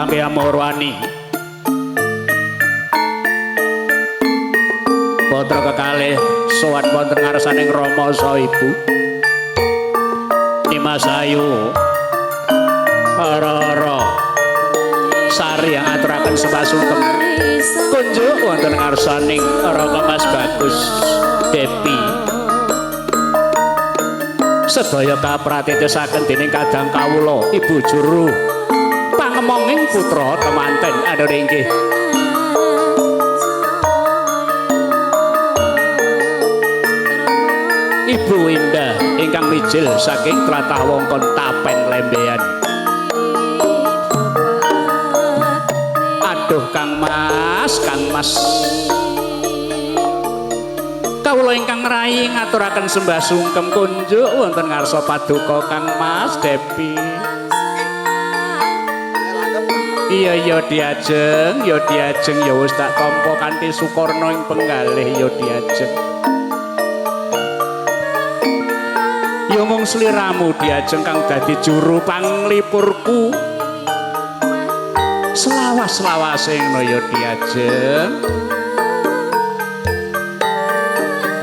Kapanggih Amorwani. Putra kekalih sowan wonten ngarsaning Rama saha Ibu. Nimas Ayu Rara Sari yang ngaturaken sembah sungkem kunjuk wonten ngarsaning Raka Mas Bagus Depi. Sedaya kapratitisaken dening kadang kawula Ibu juru pangemonging putra temanten aduh inggih. Ibu Indah ingkang mijil saking tlatah wongkon Tapen Lembean. Aduh Kang Mas, Kang Mas. Kawula ingkang ngrayi ngaturaken sembah sungkem kunjuk wonten ngarsa paduka Kang Mas Depi. Iya ya diajeng, ya diajeng ya wis tak tampa kanthi sukarna ing penggalih ya diajeng. Ya mung sliramu diajeng kang dadi juru panglipurku. Selawas-selawase ngono ya diajeng.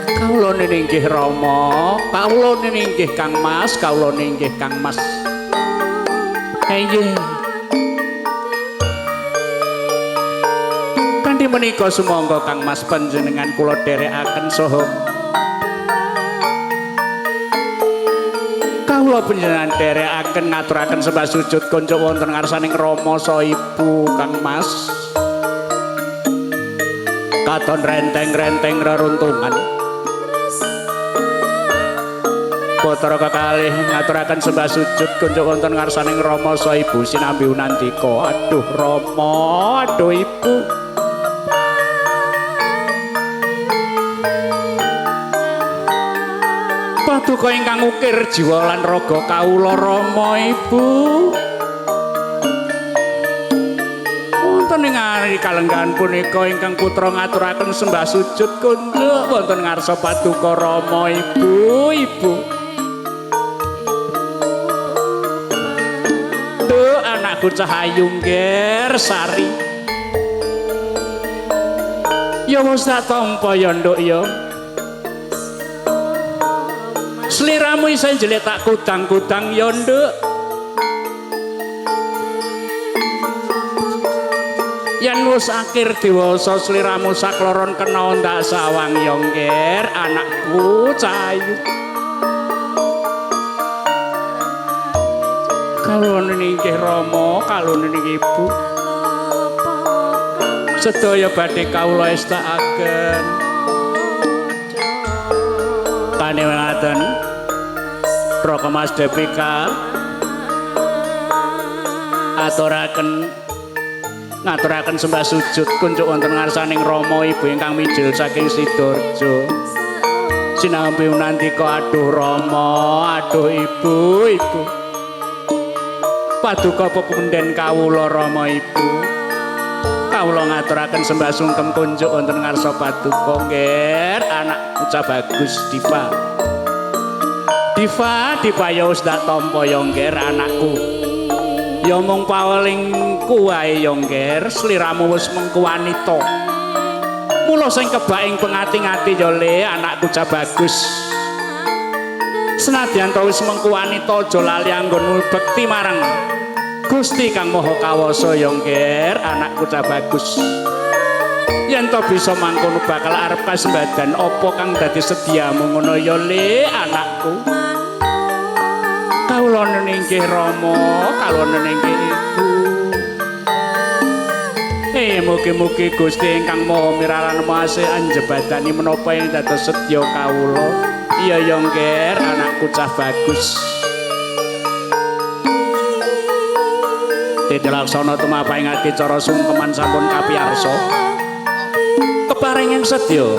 Kawula ninggih Rama, kawula ninggih Kang Mas, kawula ninggih Kang Mas. Inggih. Kanthi menika sumangga Kang Mas panjenengan kula dherekaken saha kawula panjenengan dherekaken ngaturaken sembah sujud kunjuk wonten ngarsaning Rama saha Ibu Kang Mas. Katon renteng-renteng reruntungan. Putra kekalih ngaturaken sembah sujud kunjuk wonten ngarsaning Rama saha Ibu sinambi unandika. Aduh Rama, aduh Ibu. Paduka ingkang ukir jiwa lan raga kawula Rama Ibu. Wonten ing ari kalenggahan punika ingkang putra ngaturaken sembah sujud kunjuk wonten ngarsa paduka Rama Ibu, Ibu. Duh anakku Cahayu Ngger Sari. Ya wis tak tampa ya nduk ya. Sliramu isih njelik tak kudang-kudang ya nduk. Yen wis akhir dewasa sliramu sakloron kena ndak sawang ya ngger anakku Cahayu. Kawula ninggih Rama, kawula ninggih Ibu. Sedaya badhe kawula estakaken. Panewangaten Raka Mas Depika aturaken ngaturaken sembah sujud kunjuk wonten ngarsaning Rama Ibu ingkang mijil saking Sidoarjo. Sinambi unandika aduh Rama, aduh Ibu, Ibu. Paduka pepundhen kawula Rama Ibu. Kawula ngaturaken sembah sungkem kunjuk wonten ngarsa paduka ngger anak bocah bagus Diva. Diva, Diva ya wis tak tampa ya ngger anakku. Ya mung pawelingku wae ya ngger, sliramu wis mengku wanita. Mula sing kebak ing pengati-ati ya le anakku cah bagus. Senadyan to wis mengku wanita aja lali anggonmu bekti marang Gusti Kang Maha Kawasa ya ngger anakku cah bagus. Yen to bisa mangkono bakal arep kasembadan apa kang dadi sediamu ngono ya le anakku. Kawula ninggih Rama, kawula ninggih Ibu. Mugi-mugi Gusti ingkang Maha Miralan Maha anjebadani menapa ing dados sedya kawula. Iya ya ngger anakku cah bagus. Titi laksana tumapaing adicara sungkeman sampun kapiyarsa. Keparing ing sedya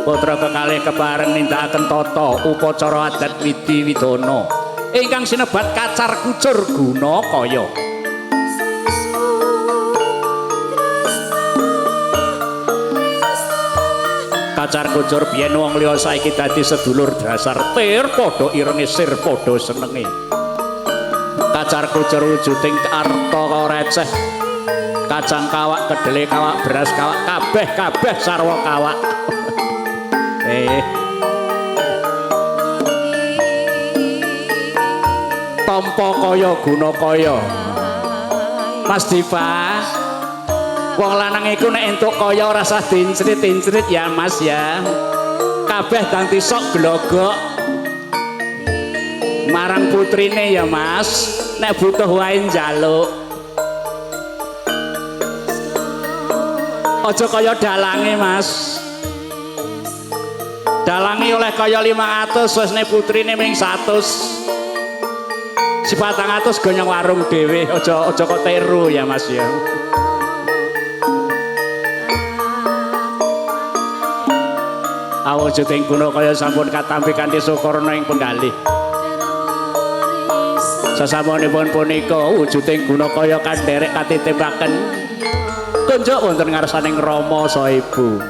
putra kekalih kepareng nindakaken tata upacara adat widi widana ingkang sinebat kacar kucur guna kaya. Kacar kucur biyen wong liya saiki dadi sedulur dasar tir padha irenge sir padha senenge. Kacar kucur wujuding arta receh Kacang kawak, kedele kawak, beras kawak, kabeh-kabeh sarwa kawak. Tampa kaya guna kaya. Mas Dipa, wong lanang iku nek entuk kaya ora usah dincrit-incrit ya Mas ya. Kabeh dang tisok glogok marang putrine ya Mas, nek butuh wae njaluk. Aja kaya dalange Mas. Dalange oleh kaya 500 wis nek putrine ming 100. Si 400 gonyong warung dhewe, aja aja kok teru ya Mas ya. Awujuding guna kaya sampun katampi kanthi sukarna ing penggalih. Sasampunipun punika wujuding guna kaya kandherek katitipaken kunjuk wonten ngarsaning Rama saha Ibu.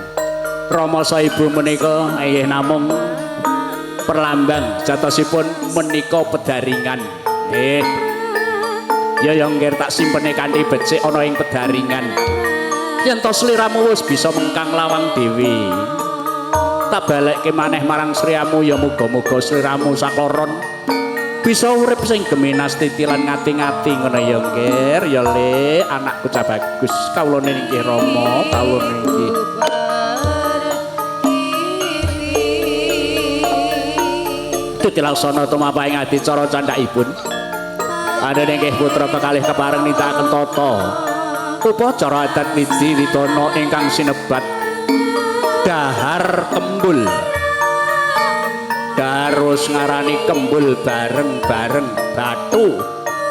Rama saha Ibu menika inggih namung perlambang jatosipun menika pedaringan. Ya ya nggih tak simpene kanthi becik ana ing pedaringan. Yen to sliramu wis bisa mengkang lawang dewi. Tak balekke maneh marang sliramu ya muga-muga sliramu sakloron bisa urip sing geminastiti lan ngati-ngati ngono ya nggih ya Le, anakku cah bagus. Kawulane inggih Rama, kawulane inggih. Titi laksana tumapahing adicara candhakipun. Ada inggih putra kekalih kepareng nindakaken tata upacara adat widi widana ingkang sinebat dahar kembul. Darus ngarani kembul bareng-bareng batu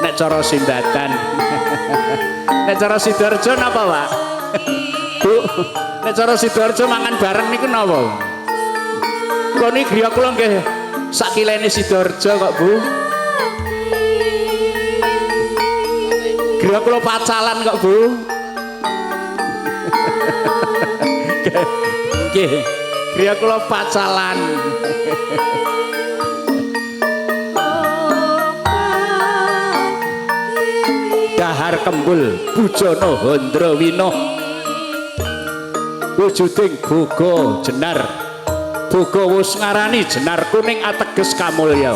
nek cara simbatan. Nek cara Sidoarjo napa Pak? Bu, nek cara Sidoarjo mangan bareng niku napa? Kula niki griya kula nggih sakilene Sidoarjo kok Bu. Griya kula Pacalan kok Bu. Nggih, griya kula Pacalan. Dahar kembul bujana Handrawina wujuding boga jenar. Boga wus ngarani jenar kuning ateges kamulya.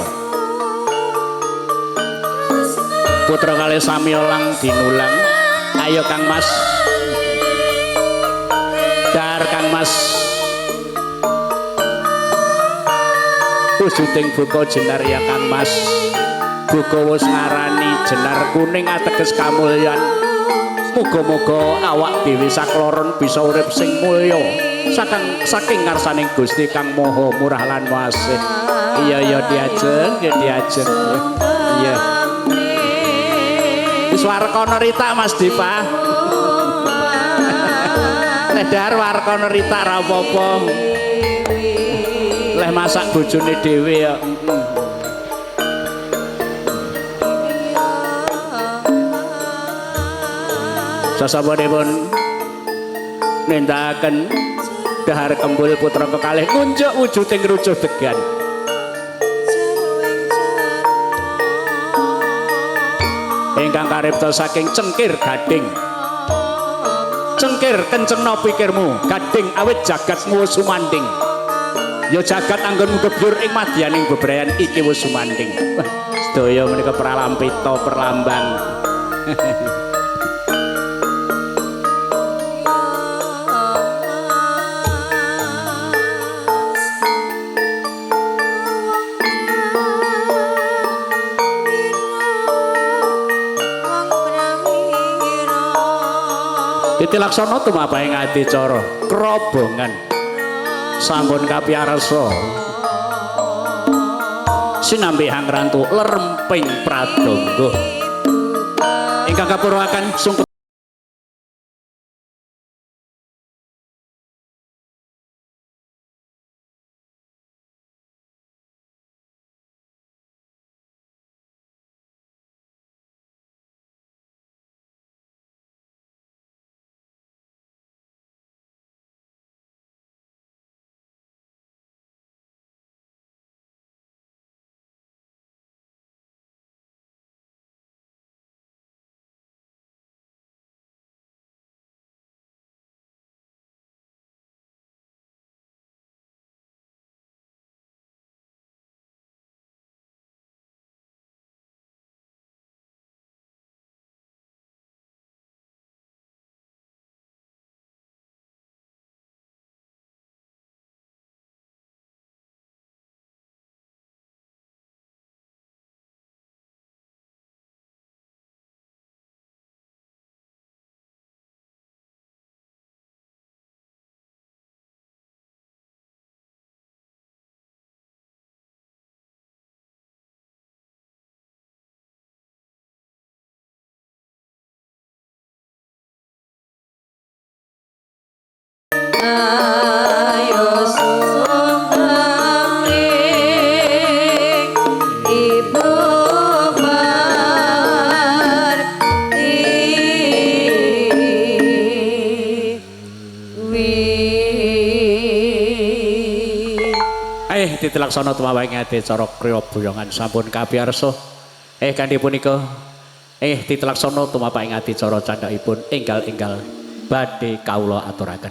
Putra kalih sami lang dinulang. Ayo Kang Mas. Dahar Kang Mas. Wujuding boga jenar ya Kang Mas. Boga wus ngarani jenar kuning ateges kamulyan. Muga-muga awak dhewe sakloron bisa urip sing mulya saking ngarsaning Gusti Kang Maha Murah lan Wasih. Iya ya diajeng, ya diajeng. Iya. Wis warkana rita Mas Dipa. Leh dahar warkana rita ra apa-apa. Leh masak bojone dhewe ya. Sasampunipun nindakaken dahar kembul putra kekalih ngunjuk wujuding rucuh degan. Ingkang karipta saking cengkir gading. Cengkir kencengna pikirmu, gading awit jagatmu wis sumanding. Ya jagat anggonmu gebyur ing madyaning bebrayan iki wis sumanding. Sedaya menika pralampita perlambang. Titi laksana tumapahing adicara krobongan sampun kapiyarsa sinambi hangrantu leremping pradangga ingkang kapurwaken sungkem. Titilaksana tumawang adicara kriya boyongan sampun kapiyarsa. Kanthi punika titilaksana tumapak ing adicara candhakipun enggal-enggal badhe kawula aturaken.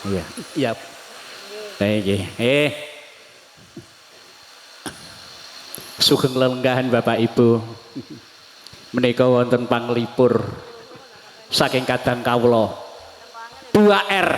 Iya, iya. Nggih. Sugeng lelenggahan Bapak Ibu. Menika wonten panglipur saking kadang kawula 2R.